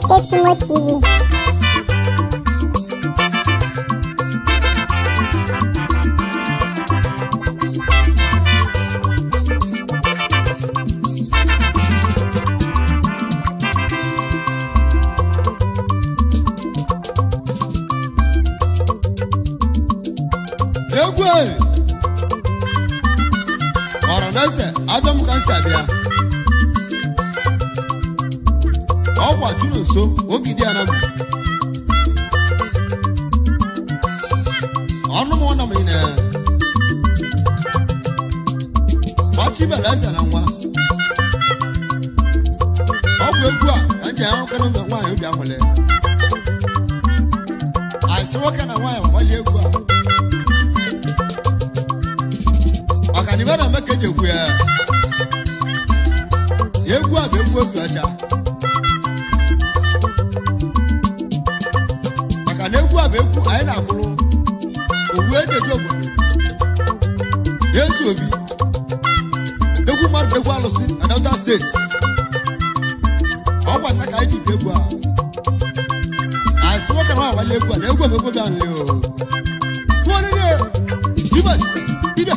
Jose Timo TV. Egwe ọranaeze abịa m ka nsi abịa ọgwa juru nso ogidi ana m ọnụ m ọna m niile gbachibela eze na nwa ọgwụ egwu a ka m ji ahụ nwoke na nwaanyị obi anwụle asị nwoke na nwaanyị gbalie egwu a ọkanibe na meke ji ekwu ya egwu a bụ egwu obi ọcha maka na egwu a bụ egwu anyị na-agbụrụ owu eji eji obodo ezu obi egwu mmadụ egwu alụsị na Delta steeti ọgwa nna ka anyị ji bi egwu a asị nwoke na nwaanyị egwu a na egwu bụ egwu bịa nle o tụọ niile ibe ide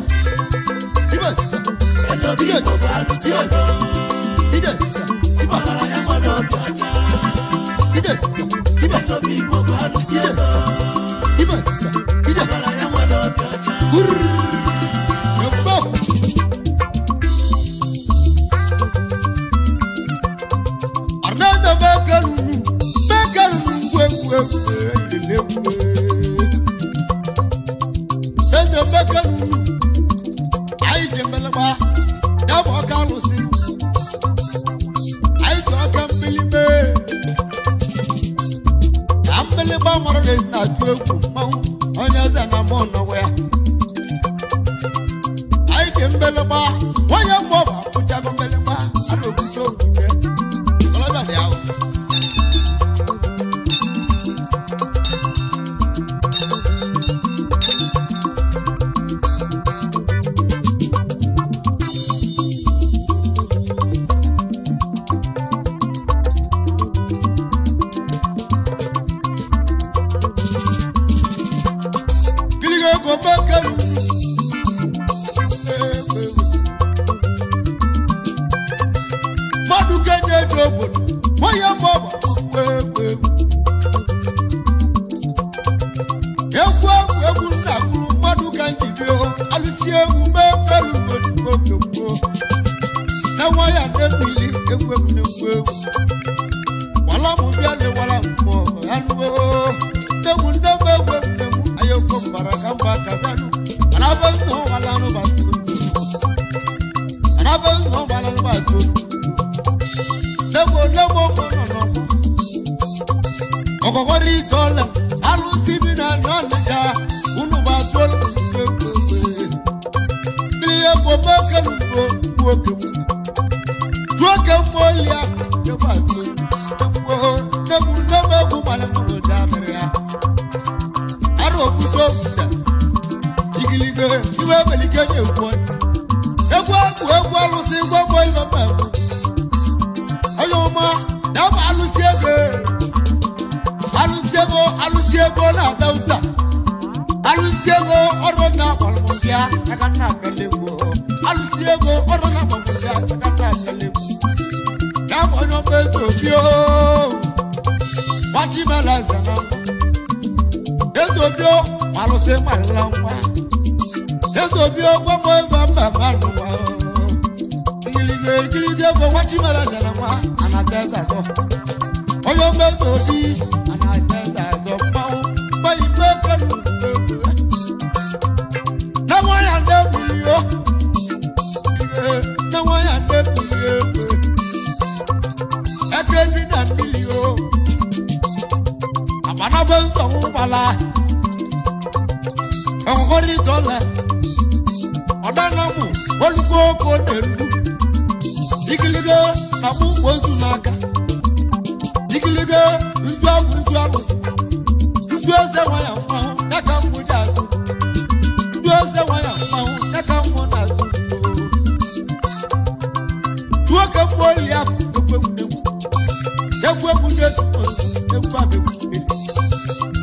Egwu abegwu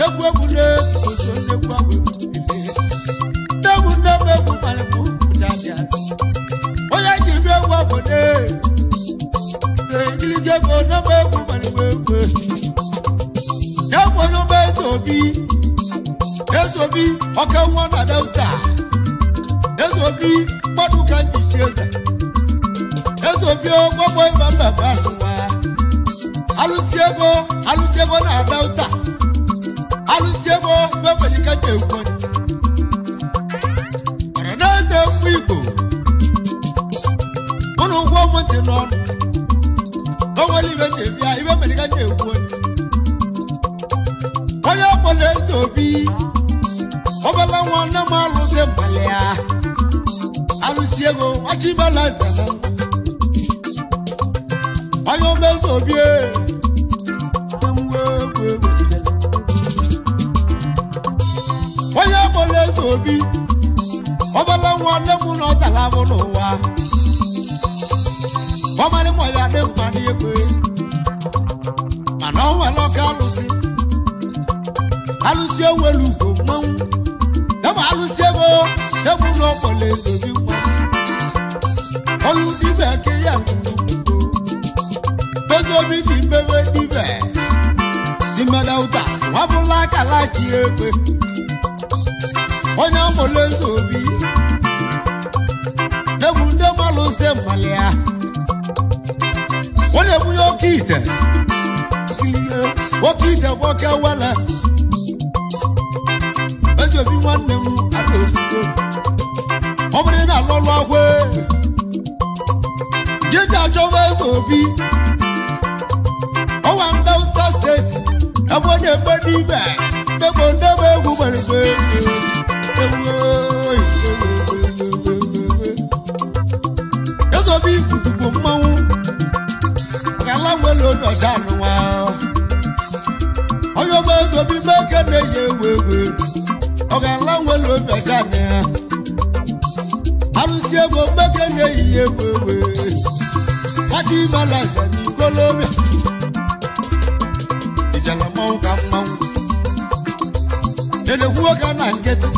egwu egwu na-etu egwu abegwu egwu nne m egwu mmalịmụ pụta onye ji bịa egwu obodo ejilije ego nne m egwu mmalịmụ egwu ya bụ onye ọma eze obi ọka nwa na Delta eze obi mmadụ ka njichi eze eze obi ọgbọgbọ ịba mba bụ atụwa alụsị ego na Delta alụsị ego mebelika ji egwu onye ọra na eze mgbe Igbo ụnụ ụgwọ mụntị n'ọnụ onwere ibe ji bịa ibe melika ji egwu onye onye ọkpọrọ eze obi ọbala nwanne m alụsị mmalị ya alụsị ego ọchịbala eze m onye ọma eze obi onye ọkpọrọ eze obi ọbala nwanne m na ọtala m n'ụwa ọmalị mọ ya dị mma n'egbe mana ọ nwere ọka alụsị alụsị ewelu ugo mmanwụ ebe alụsị ego egwu na ọkpọrọ eze obi mmanwụ ọlụ dibịa kiri ya nnukwu eze obi dị mbewe dibịa n'ime Delta nwabụla akala ji egbe onye ọkpọrọ eze obi egwu ndị malụsị mmalị ya ọ na-ebunye oke ite oke ite bụ oke wele eze obi nwanne m ada ofuto ọ bụrụ na alụlụ agwa jeji achọba eze obi ọnwa Delta steeti ebe ọ na-eme n'ime ndebe ndebe egwu gbarigbe eze obi kwukwukwu mmanwụ ọgala nwere obi ọcha anụnwa onye ọma eze obi meke na-eyi ewu ewu ọgala nwere obi ọcha na ya alụsị ego mmeke na-eyi ewu ewu nwata imela eze n'ikolobịa ijele mmanwụ ka mmanwụ edekwu nwoke na nkịtị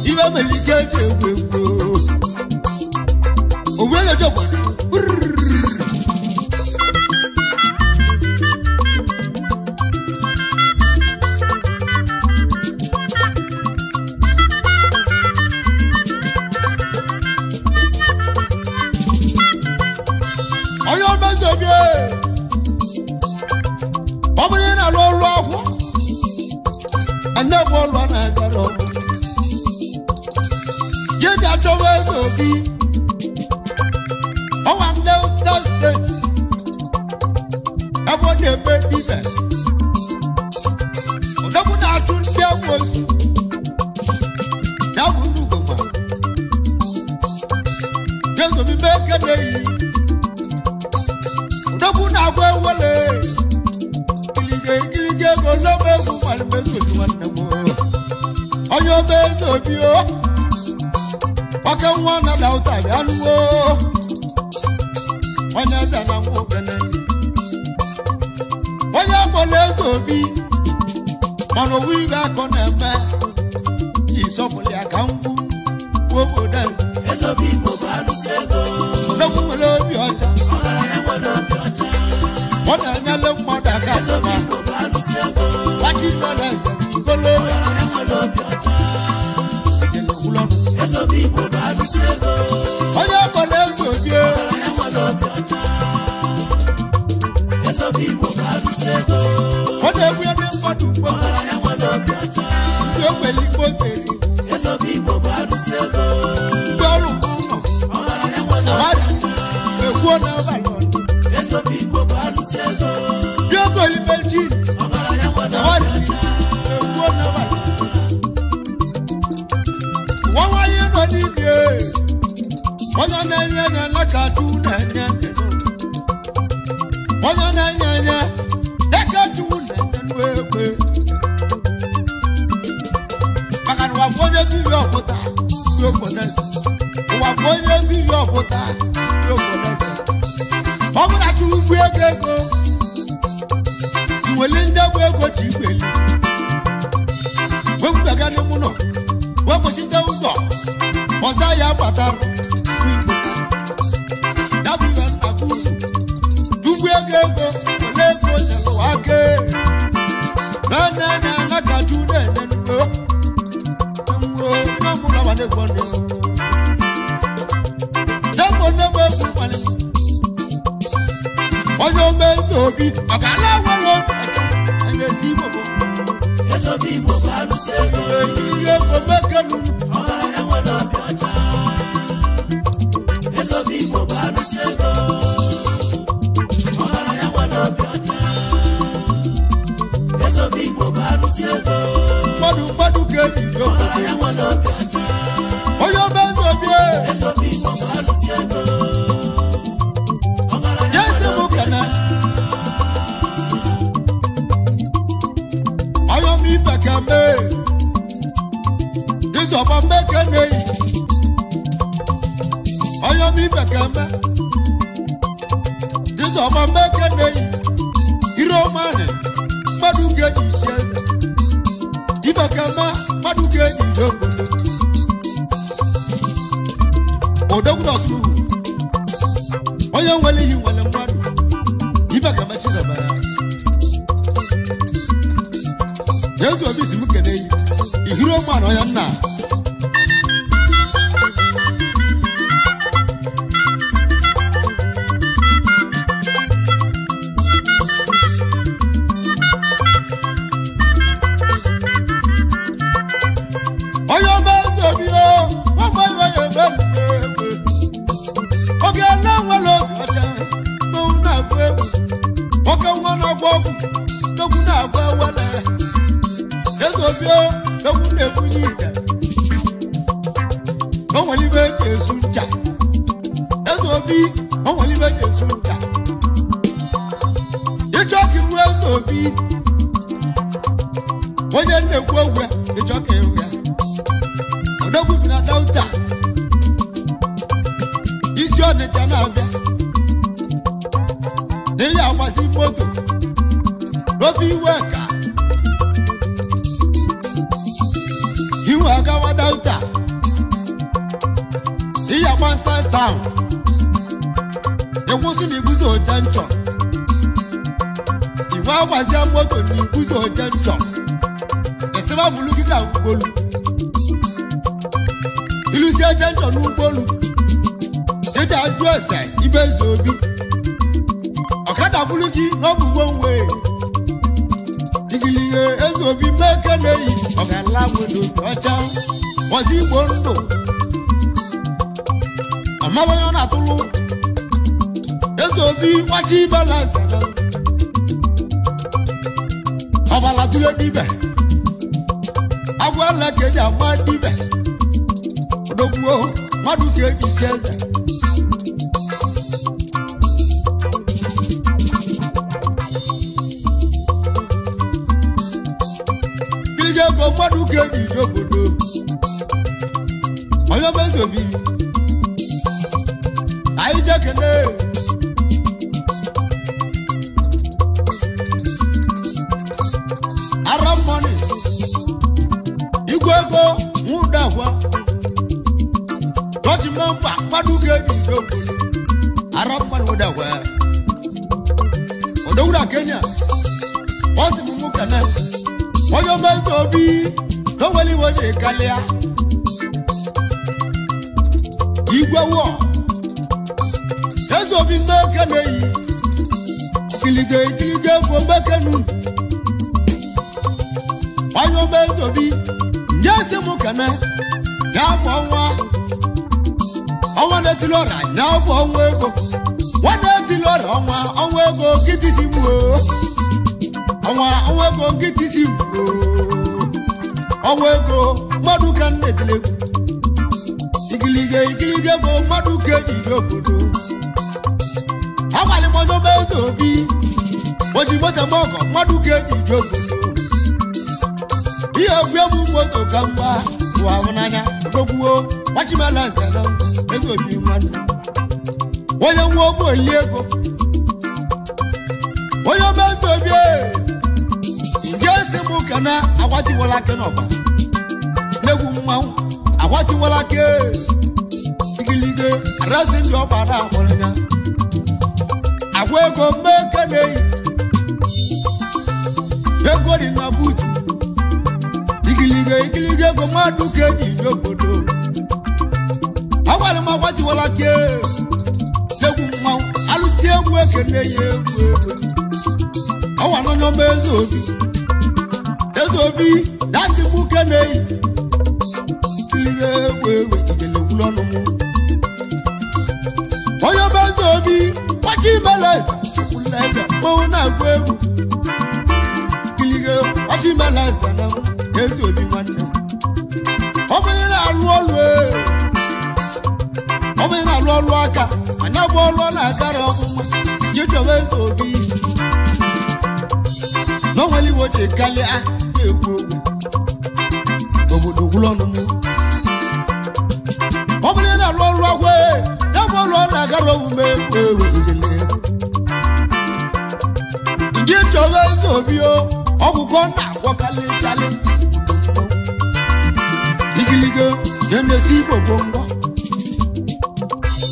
ibe mere ike eji egwu egwu owu ejeje obodo. Onye ọmezi obi ọ bụrụ na alụ ọrụ ọgwụ anya bụ ọlụ na-agara ọgwụ jeji achọwa eze obi ọnwa Delta steeti ebe ọ na-eme dibe odogwu na-achụ ndị amoosu ya bụ ndị ugoma eze obi mee ke na-eyi odogwu na-agba ewele ilige ego n'ọba egwu nwanne obi nwanne m onye ọba eze obi o oke nwa na Delta bịa nuwo onye eze na nwa okene onye akpọrọ eze obi mana owu ibe akọ na-eme ji sọpụrụ ya ka mgbu obodo eze Eze obi Igbo bụ alụsị ego. odogwu nwere obi ọcha Ọgaranya nwere obi ọcha. ọ na-enyere mmadụ aka Eze obi ma Igbo bụ alụsị ego. gbachi mmadụ eze n'ikolo Ọgaranya nwere obi ọcha. ejele ụlọnụ Eze obi Igbo bụ alụsị ego. onye akpọrọ eze obi Ọgaranya nwere obi ọcha. Eze obi Igbo bụ alụsị ego. ọ na-egbu ndị mmadụ mgbe Ọgaranya nwere obi ọcha. ndị ogbenye igbo teri Eze obi Igbo bụ alụsị ego. ndị ọrụ ụlọ Ọgaranya nwere obi abalị ọcha. ekwuo n'abalị ọnụ Eze obi Igbo bụ alụsị ego. ndị ogolibe ji Ọgaranya nwere obi abalị ọcha. ekwuo n'abalị nwa nwaanyị nọ n'ime onye na-enye enye n'aka chukwu na-enye enye onye na-enye enye n'aka chukwu na-enye n'egbe maka na ụwa bụ onye dibịa ọpụta dị obodo eze ụwa bụ onye dibịa ọpụta dị obodo eze ọ bụrụ na chukwu gbuo ego ego eji igwe eli wepụtaga n'ime ụlọ wepụchite ụzọ ọza ya gbata igbo ya bụ ibe nna bụ unu tugbu ego ego ole ego nyelụ aka na na ka ju na-ene nno mwo na mụ na nwanne gwọ ndị na mụ na mụ egwu nwanne onye omezi obi ọ ga-ala nwere obi ọcha a na-esi igbo bụ Eze obi Igbo bụ alụsị ego. ihe omekenu Ọgaranya nwere obi ọcha. Eze obi Igbo bụ alụsị ego. Ọgaranya nwere obi ọcha. Eze obi Igbo bụ alụsị ego. mmadụ mmadụ ka eji ji obodo Ọgaranya nwere obi ọcha. onye omezi obi Eze obi Igbo bụ alụsị ego. Ọgaranya ya esi nwere m obi kene ọcha. onye ọma ibe ka mee ịzọba mmeke na-eyi onye ọma ibe ka mee ịzọba mmeke na-eyi ire ọma nị mmadụ ga-eji isi eze ibe ka mee mmadụ ga-eji ije obodo odogwu na ọsụmugwu onye nwere iyi nwere mmadụ ibe ka mechi zọbara Yesu obi si m kene yi ihiri ụmụ anọ ya nna onye ọma eze obi o ọma onye ebe egbe oge ele nwere obi ọcha n'owu na-agụ egwu nwoke nwa na-agba ọgwụ n'ogwu na-agba ewele eze obi o n'ogwu na-ebunye ite n'onwere ibe eji esu ncha eze obi onwere ibe eji esu ncha ịchọ ka iru eze obi onye na-ekwu ogwe ịchọ ka iru ya odogwu bi na delta isi ọnịcha na-abịa n'ihe agbasi moto n'obi iwe ka iwe agawa delta ihe agba nside town ịkwụsị na ibuzo oje nchọ iwe agbazia moto na ibuzo oje nchọ ịsịba bulugide ugbolu ilusi eje nchọ n'ụgbọelu ịja ajụ ese ibe eze obi ọkada bụrụ gị n'ọbụgbo nwe igilige eze obi meke na-eyi ọgala nwere obi ọcha ọzi igbo ndụ ọmara onye ọ na-atụlụ eze obi gbachi ibela eze ọbala tụle dibe agwa ele ka eji ama dibe odogwuo mmadụ ka eji chi eze Gịnị ego mmadụ ka eji ji obodo onye ọma eze obi anyị jee kene ara mmanụ igwe ego nwụdakwa chọọchị memba mmadụ ka eji ji obodo ara mmanụ nwụdakwa odowura Kenya ọ sị m mụ kene onye ọma eze obi n'onwere iwe onye kalịa igwe wọ eze obi mmeke na-eyi gilige gilige bụ mmekenu onye ọma eze obi nye si mụ kene ya bụ ọnwa ọnwa na-etili ọra ya bụ ọnwa ego nwa na-etili ọra ọnwa ọnwa ego nkịtị si mụ o ọnwa ọnwa ego nkịtị si mụ o ọnwa ego mmadụ ka m na-etili egwu igilige igilige bụ mmadụ ka eji ji obodo agbalị m onye ọma eze obi oji moto m ọgọ mmadụ ka eji ji obodo ihe egwu egwu moto ka mgba ụwa ahụ n'anya odogwuo gbachimela eze na eze obi nwanne onye nwa ogbe oli ego onye ọma eze obi e nje kana agwatiwala ake n'ọba n'egwu mmanwụ agwatiwala ake igilige arasị ndị ọba na-akpọrọ ya agwa ego mmeke na-eyi ego dị na buutu igilige igilige ego mmadụ ka eji ije obodo agwara m agwatiwala ake n'egwu mmanwụ alụsị egwu ekene ya egwu egwu ọwa n'onye eze obi eze obi dasị mụ keneyi igilige egwu egwu ijele gwulu ọnụ mụ onye ọma eze obi kwachi meleze kwuleze mmanwụ na-agụ egwu igilige kwachi meleze na mụ eze obi nwanne m ọ bụrụ na-alụ ọlụ ọ bụrụ na-alụ ọlụ aka anya bụ ọlụ ọ na-agara ọmụma ji chọba eze obi n'onwere iwe ji kalịa na-ekwu okwu obodo gwụrụ ọnụ mụ ọ bụrụ na alụ ọrụ agwa ya bụ ọrụ ọ na-agara omume egwu ijele ndị chọba eze obi ọgwụgwọ na-agwọkalị chalị igilige na-emesi igbo bụ ngọ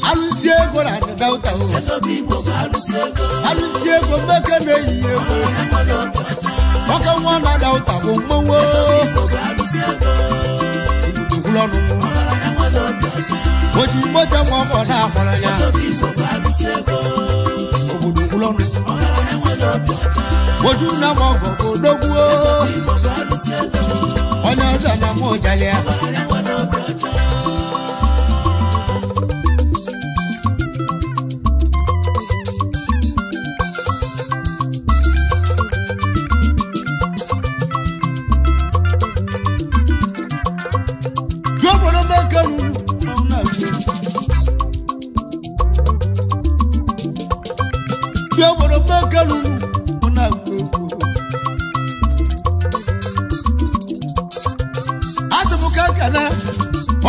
alụsị ego na delta o alụsị ego mmeke na-eyi egwu ọka nwa na delta bụ mmanwụ obodo ọnụ oji moto ma ọkọ na-akpọrọ ya obodo gwụlọnụ oju na ma ọgọ bụ odogwu onye ọzọ na mụ ụjalịa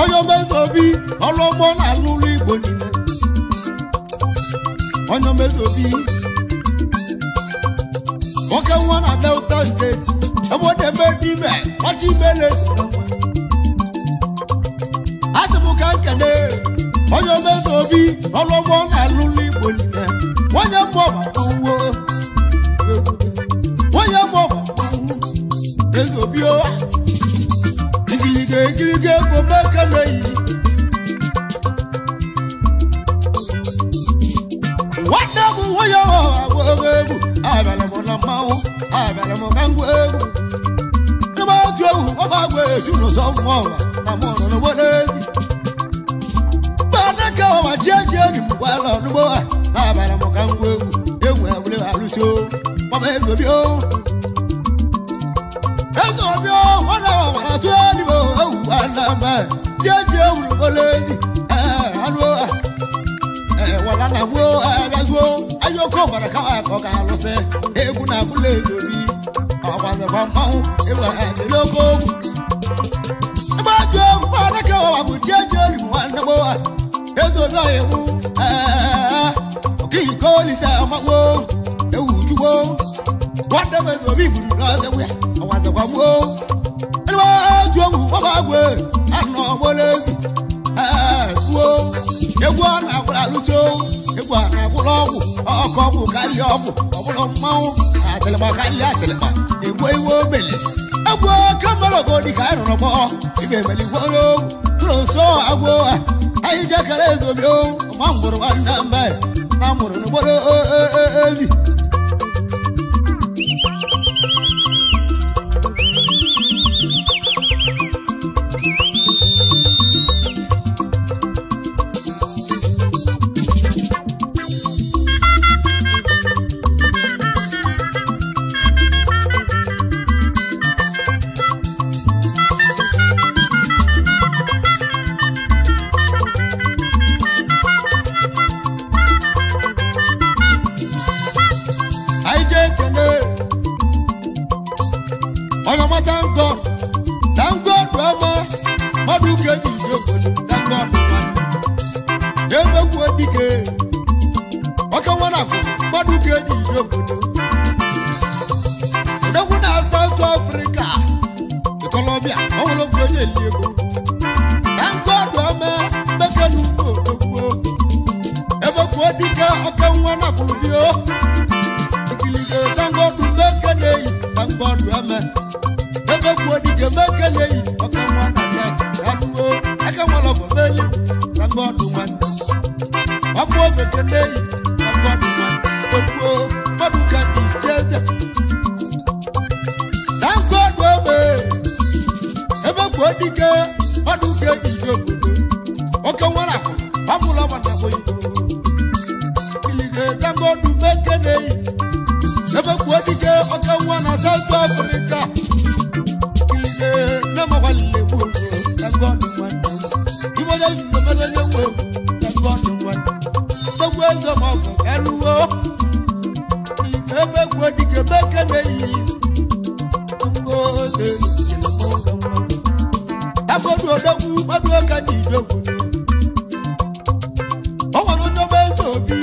onye omezi obi ọrụ ọgbọ na-alụ ụlọ igbo niile onye omezi obi nwoke nwa na delta steeti ebe ọ debe n'ime ọchị imele asị m ka nkene onye omezi obi ọrụ ọgbọ na-alụ ụlọ igbo niile onye mmụọ uwe onye mmụọ ezi obi o igilige igilige ego meke na-eyi nwanne m nwunye agwa egwu abịala m na mmanwụ abịala m ka ngwa egwu n'ime otu egwu ọba agwa eju n'ụzọ mmụọ na mụ nọ n'obodo ezi mmadụ ọwa ji eji eri m gwala ọnụgbo ha na abịala m ka ngwa egwu egwu egwule alụsị o mama ezobi o ezobi o nwanne m gwara tụ enyi m ewu nwanne m ji eji ewu n'obodo ezi ee anụ wala na wo abazuo ayoko bara ka ka ka alụsị egwu na agbụla ezobi ọgbazekwa mmanwụ egwu adịloko ebe ajụ egwu mmadụ ka ọwa bụ ji eji eri nwanne m ezobi ọyịmụ ọkịghịko olise amakpo ewu chukwu nwanne m ezobi gburu n'ọzọ ya ọgbazekwa mgbo ebe ajụ egwu ọba agwe anọ ọgbọla ezi ee egwu a na-akwụrụ alụsị egwu a na-akwụrụ ọgwụ ọkụ ọgwụ karịa ọgwụ ọbụla mmanwụ atịlịgba karịa atịlịgba egwu iwe omele egwu oke mmelogo dị ka anyị rụrụ gbọ ibe emeligworo tụrụ nso agwụ anyị jekere ezobi ọma mgbụrụ nwanne mbe na mụrụ n'obodo ezi odogwu na South Africa Ikolobia, ọnwụrụ mgbe onye eli ego. Na ngọdụ ome mekenu n'odogbo. Ebe kwuo dike oke nwa na akwụlụbio. Ikilige tangodu mekeneyi na ngọdụ ome. Ebe kwuo dike mekeneyi oke nwa na South Anuo. Eke nwere ọgụ meli na ngọdụ nwanne. Ọmụ obekeneyi na ngọdụ nwanne. Ogbo mmadụ ka dị jeze. Na ngọdụ ome. Ebe kwuo dike mmadụ ka eji ije obodo. Oke nwere akwụna ọmụlọ mana oyibo. Ilige tangodu mekeneyi. Ebe kwuo dike oke nwa na South Africa. Ilige na-amakwalile gbuo tangodu nwanne. Ibe onye zuru emere onye nwe egwu tangodu nwanne. Gbegbu eze ma ọgụ eluo. Ilige ebe kwuo dike mekeneyi. Ngozi Agodu odogwu mmadụ ka dị ije obodo. Ọ nwere onye ọma eze obi.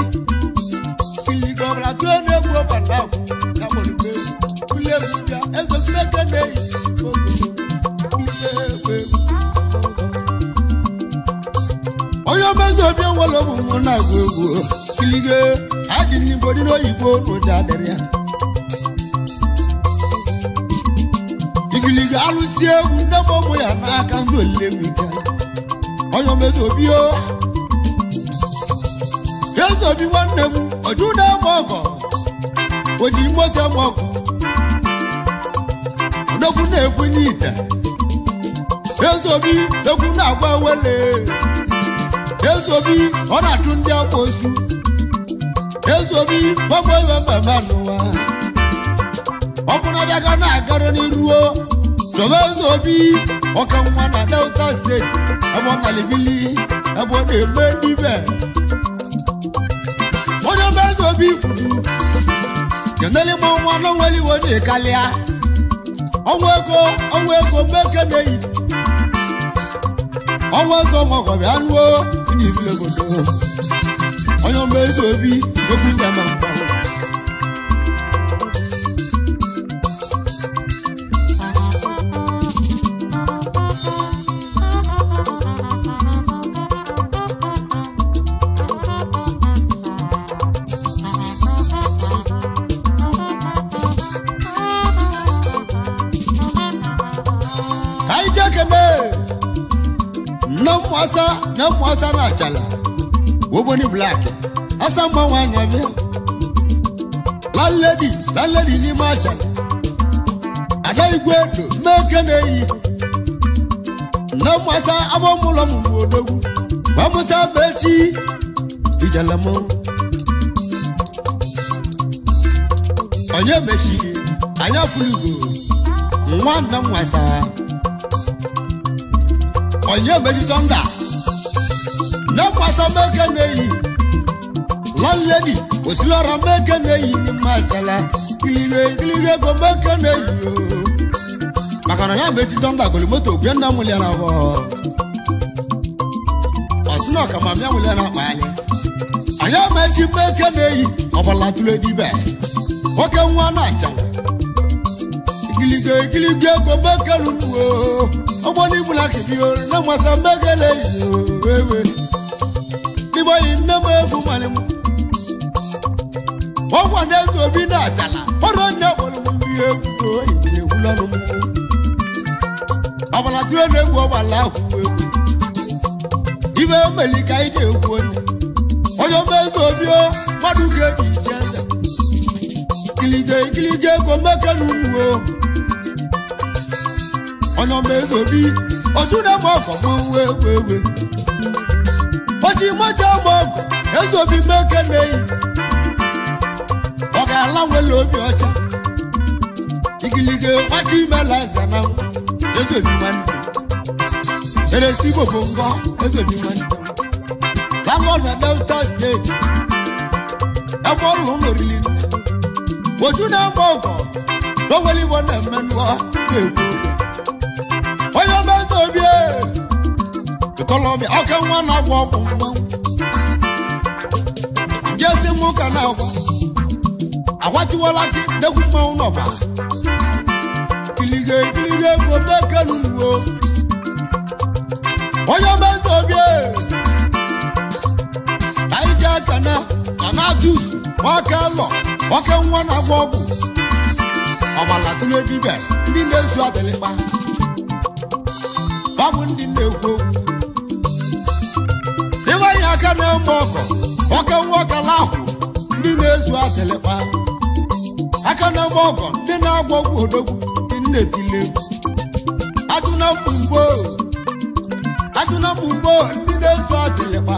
Ilige ọbara tụọ na-egwu ọbara agwụ na mgbọrọgwụ egwu. Ụlọ egwu bịa eze obi mekeneyi. Onye ọma eze obi enwere ọmụmụ na-agụ egwu. Ilige adị n'igbo dị n'oyibo n'ụdị adịrị ya. Igilige alụsị egwu nne m ụmụ ya n'aka ndụ olile ike. Onye ọma eze obi o. Eze obi nwanne m ọjụ na-eme ọgọ. O ji moto eme ọgọ. Odogwu na-ekwenye ite. Eze obi egwu na-agba wele. Eze obi ọ na-achụ ndị amoosu. Eze obi gbagbo iwe mmemme n'ụwa. Ọ bụ na bịaga na-agarụ n'iruo. Chọba eze obi ọka nwa na Delta steeti ebe ọ na-alibili ebe ọ na-eme dibe. Onye ọma eze obi kwuru kenele ma nwa na nwere iwe onye kalịa. Ọnwa ego mekeneyi. Ọnwa eze ọmọgọ bịa nuo n'ibili obodo. Onye ọma eze obi okwu ndị ama mkpọ. Na mwasa na achala ogboni black asa mma nwanyị abịa. Landlady n'ime achala. Ada igwe edo mekeneyi. Na mwasa abọmụlọ mụmụ odogwu. Gbamụta mechi ijele m. Onye mechiri anya fulugo nwa nna mwasa. Onye mechi tọnda. Na mwasa mekeneyi. Landlady osilọra mekeneyi n'ime achala. Ilige ego mekeneyi o. Maka na ya mechi tọnda golu moto bịa nna nwụlịa na abụọ. Ọ sị na ọka ma mịa nwụlịa na akpa anyị. Anyị mechi mekeneyi ọbala tụle dibe. Oke nwa na achala. Igilige ego mekenu o. Ọgbọ n'ibula kibio na mwasa mekeneyi o. Ewe. N'igbo nne m egwu nwale m. Ọgwa na eze obi na achala. Ọrụ onye kpọrọ m ndị egwu o egwula ọnụ m. Ọbara tụọ na-egwu ọbala akwụ egwu. Ibe emeli ka anyị ji egwu onye. Onye ọma eze obi o mmadụ ga-eji ije eze. Igilige ego mekenu o. Onye ọma eze obi otu na-eme ọgọ m egwu egwu. Oji moto eme ọgọ eze obi mekeneyi. Ọ ga-ala nwere obi ọcha. Igilige gbachi imela eze na nwa eze obi nwanne. Eresi gbogbo ngọ eze obi nwanne. Landlord na Delta steeti ebe ọlụ ụlọ oriri nne. Oju na-eme ọgọ n'onwere igbo na-eme nụọ na-ekwu. Onye ọma eze obi Ikolobia oke nwa na-agwọ ọgwụ mmanwụ. Nje si mụ ka na-agwa. Agwatiwala gị n'egwu mmanwụ n'ọba. Ilige Ikiligo ego mekenuwo onye mezi obi anyị ji aka na anatus nwoke lọ nwoke nwa na-agba ọgwụ ọbala tụle dibịa ndị na-ezu adịlịkpa babụ ndị na-ekwu okwu ịgbanye aka na-eme ọgọ nwoke nwa ọkala ahụ ndị na-ezu adịlịkpa aka na-eme ọgọ ndị na-agwọ ọgwụ odogwu ndị nna-etile ajụna mgbo ndị na-ezu adịlịkpa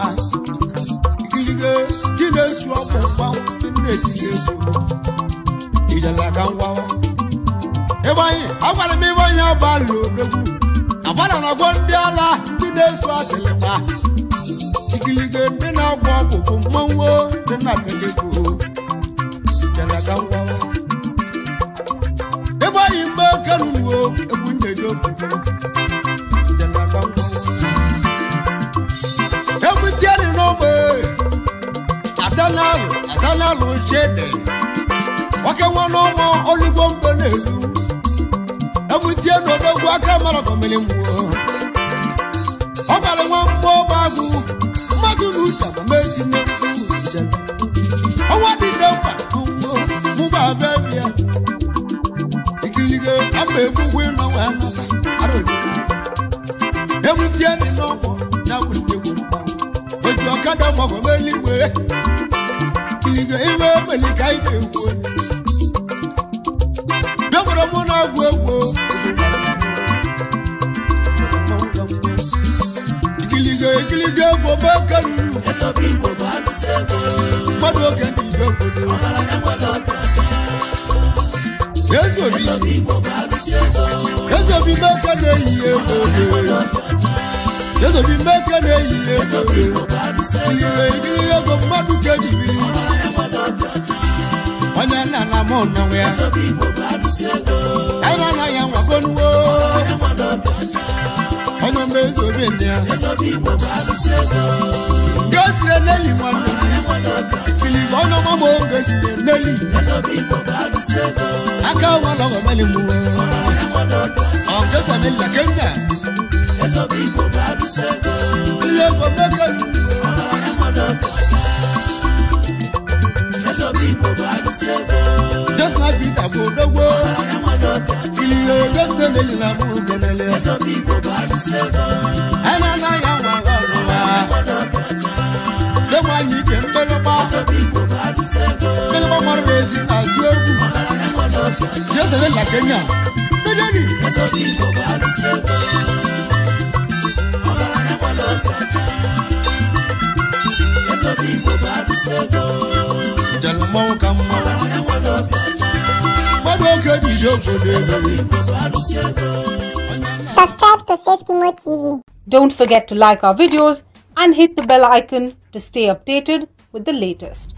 ikiligo ndị na-ezu ọgwụ mgbanwụ ndị nna-etile egwu ijelaka ngwawa ịgbanye agwara m ịgbanye abalị odogwu agbara na-agwọ ndị ala ndị na-ezu adịlịkpa ikiligo ndị na-agwọ ọgwụ bụ mmanwụ ndị na-abịalego ijelaka ngwawa ịgbanye mgbe kenunuo egwu njeje obodo ijelaka ngwawa egwu tiere n'ogbe adanalụ adanalụ nchede nwoke nwa n'ọnwa olugbo mgbe na-elu egwu tie n'odogwu aka mara gọmiri mmụọ ọ gwara nwa mmụọ gbagụ mmadụ na uche agbameti na ọnwa disemba mụba abịa bịa ikiligo ama egbugwu ịnọnwa anata arụjụta egwu tie dị n'ọgbọ ya bụ ndegwu mmanwụ oji ọkada mọgọ meligwe ikiligo iwe emeli ka anyị na-ekwu bịa mụ na-agwụ egwu ikiligo ikiligo egwu mekeruru mmadụ oge ndị igwe obodo ezobi meke na-eyi egwu ezobi meke na-eyi egwu ikiligo ikiligo egwu mmadụ ka ejibiri onye nna na mụ nọ ya anyị na-anaghị anwagonuwo onye mgbe ezobi nne ya gesire n'eli nwanne kiligo onye ọgbọ gesire n'eli aka nwala ọghọmeli mụ ọ gesa n'eli na Kenya ihe ego mekelu Jésù Peter bụ odogwo kiligo gesa n'eli na mụ genele anyị na-anaghị anwa ọrụ ha Dẹ́wọ̀n yìí dé mbẹ́lọ́pá. Mbẹ́lọ́pá mara na-eti na-atụ egwu. Jésù la Kenya. Bẹ́ẹ̀ni. Njem mmanwụ ka mma. Mmadụ oke dị ije obodo ebe. Subscribe to Safety Mo TV. Don't forget to like our videos and hit the bell icon to stay updated with the latest.